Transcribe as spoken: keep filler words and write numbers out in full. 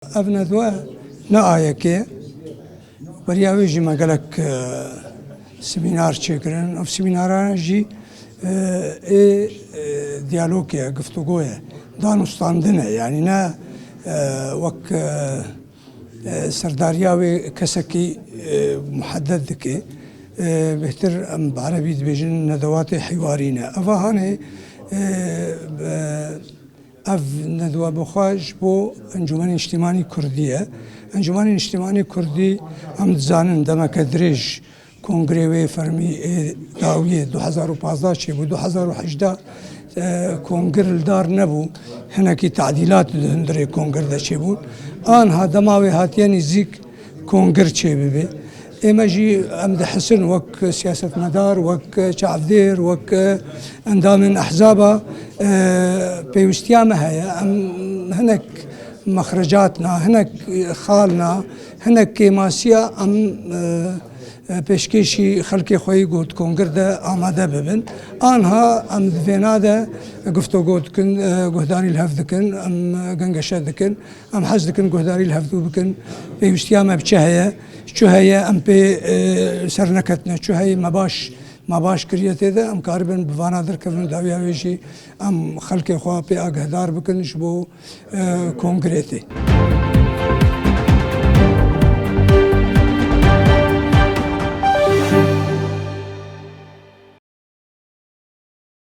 Ev nedwe ne A Y K ye. Beriya wê jî me gelek, e, semînar çêkirin. Ev semînaran jî, e, ê, e, diyalog ye, guftûgo ye, danûstandin e. Yanî ne, e, wek, e, e, serdariya wê kesekî, e, muhedded dike. E, bêhtir em bi erebî dibêjin nedewatê hiwarî ne. Eva hanê, e, e, Ev nedwe bi xwe ji bo Encûmenê Niştimanî Kurdî ye. Encûmenê Niştimanî Kurdî, em dizanin, demeke dirêj kongrê wê fermî ê dawiyê du hezar û pazdeh çêbû, du hezar û hejdeh, e, kongir li dar nebû. Hinekî tadîlat di hundirê kongir de çêbûn. Anha dema wê hatiye nîzîk, kongir çêbibe. Ê me jî em dihisin wek siyasetmedar, wek çavdêr, wek endamên ehzaba, e, pêwîstiya me heye. Em hinek mexrecat na, hinek xal na, hinek kêmasiya em, e, e, pêşkêşî xelkê xwe yî got kongir de amade bibin. Anha em di vêna de guftûgo dikin, e, guhdarî li hev dikin, em gengeşe dikin. Em hez dikin guhdarî li hevdû bikin. Pêwîstiya me bi çi heye? Çi heye em pê, e, ser neketine? Çi heye me baş, me baş kiriye tê de? Em karibin bi vana derkevin, dawiya wê jî em xelkê xwe pê agehdar bikin ji bo, e, kongrê tê.